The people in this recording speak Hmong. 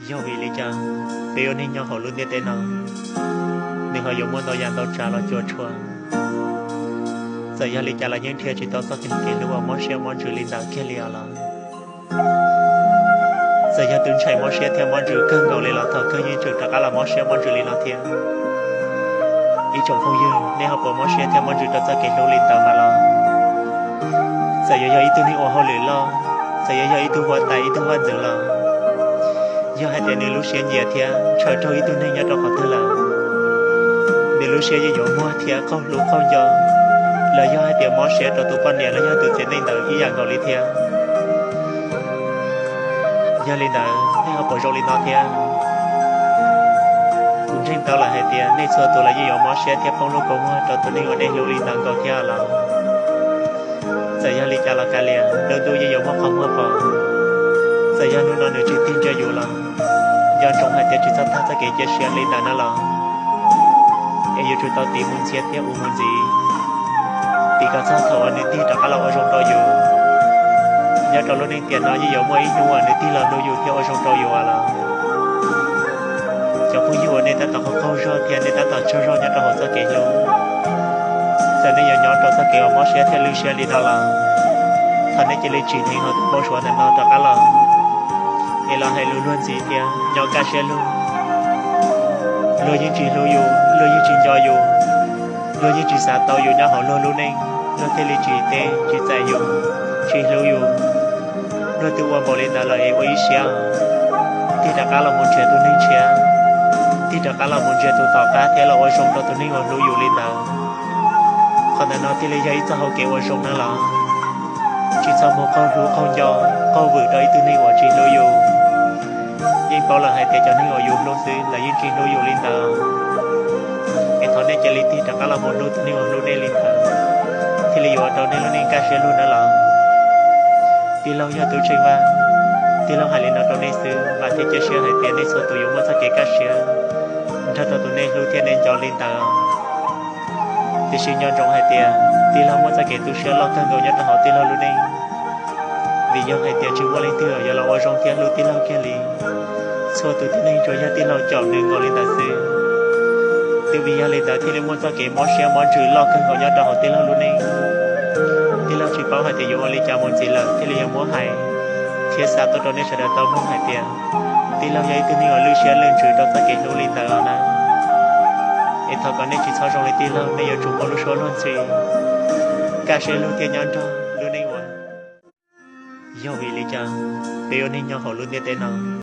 Yog vim li cas peb ua neej nyob hauv lub ntiaj teb no, nws ho yuav muaj ntau yam ntau tsav los cuam tshuam? Txawm yog li cas los yeej nrhiav tsis tau txoj kev hlub uas mob siab mob ntsws li ntawd kiag li os los. Txawm yog tus ntshai mob siab thiab mob ntsws kawg nkaus li los thaum kawg yeej tseem rov qab los mob siab mob ntsws li no thiab. Ib tsoom phooj ywg, nej ho puas mob siab thiab mob ntsws rau txoj kev hlub li ntawd mas los? Txawm yuav yog ib tug neeg ua hauj lwm loj, txawm yuav yog ib tug huab tais ib tug vaj ntxwv los, yog hais tias nws lub siab nyiam thiab ntshaw raug ib tug neeg nyob rau qhov twg lawm, nws lub siab yeej yuav muag thiab qaug hlub qaug nco, los yog hais tias mob siab rau tus poj niam los yog tus txiv neej ntawd ib yam nkaus li thiab. Yog li ntawd nej ho puas zoo li no thiab? Kuv ntseeg tau lawm hais tias nej txhua tus los yeej yuav mob siab thiab poob lub kua muag rau tus neeg uas nej hlub li ntawd nkaus thiab los. Txawm yog li cas los kav liam, lub ntuj yeej yuav muaj qhov muag pom. Txawm yog hnub no nws tsis tig ntsia yus los, nco ntsoov hais tias tsis txhob tag txoj kev cia siab li ntawd na los, es yuav tsum tau tiv mus ntxias thiab ua mus ntxiv, tiv kom txog thaum uas nws tig rov qab los ua zoo rau yus. Nyob rau lub neej tiam no yeej yuav muaj ib hnub uas nws tig los hlub yus thiab ua zoo rau yus los. Cov phooj ywg uas nej tab tom qaug qaug zog thiab nej tab tom tsaug zog nyob rau hauv txoj kev hlub, txawm nej yuav nyob rau txoj kev uas mob siab thiab lwj siab li no los, thov nej cia li tsim dheev hauv tus npau suav ntawm no rov qab los, es los hais lus luag ntxiv tias nyob kaj siab lug. Luag yeej tsis hlub yus, luag yeej tsis nco yus, luag yeej tsis xav tau yus nyob hauv luag lub neej, luag thiaj li tsis teb tsis txais yus, tsis hlub yus. Luag twb ua npaum li ntawd lawm es ua ib siab, tig rov qab los mus nrhiav tus neeg tshiab, tig rov qab los mus nrhiav tus tom qab thiab los ua zoo rau tus neeg uas hlub yus li ntawd. Qhov ntawm no thiaj li yog ib txoj hau kev ua zoo na los. Tsis txhob mus qaug hlub qaug nco, qaug vwm rau ib tug neeg uas tsis hlub yus. Yeej paub lawm hais tias cov neeg uas yus hlub xwb lawv yeej tsis hlub yus li ntawd. Es thov nej cia li tig rov qab los mus hlub tus neeg uas hlub nej li ntawd, thiaj li yuav ua rau nej lub neej kaj siab lug na los. Tij laug yog Tub Tsheej Vaj, tij laug hais li no rau nej xwb, vam thiab cia siab hais tias nej txhua tus yuav muaj txoj kev kaj siab nrog rau tus nej hlub thiab nej nco li ntawd. Tiam sis nco ntsoov hais tias tij laug muaj txoj kev tu siab loj kawg nkaus nyob rau hauv tij laug lub neej, vim yog hais tias tsis muaj leej twg yuav los ua zoo thiab hlub tij laug kiag li. Txhua tus tib neeg tsuas yog tij laug caum nws nkaus li ntawd xwb. Twb vim yog li ntawd thiaj li muaj txoj kev mob siab mob ntsws loj kawg nkaus nyob rau hauv tij laug lub neej. Tij laug tsis paub hais tias yuav ua li cas mus ntxiv lawm thiaj li yuav muab hais thiab xa tuaj rau nej sawv daws tau mloog hais tias tij laug yog ib tug neeg uas lwj siab lwj ntsws rau txoj kev hlub li ntawd os na. Es thov kom nej tsis txhob zoo li tij laug, nej yuav tsum muaj lub suab luag ntxhi, kaj siab lug thiab nyob nrog lub neej ua. Yog vim li cas peb ua neej nyob hauv lub ntiaj teb no,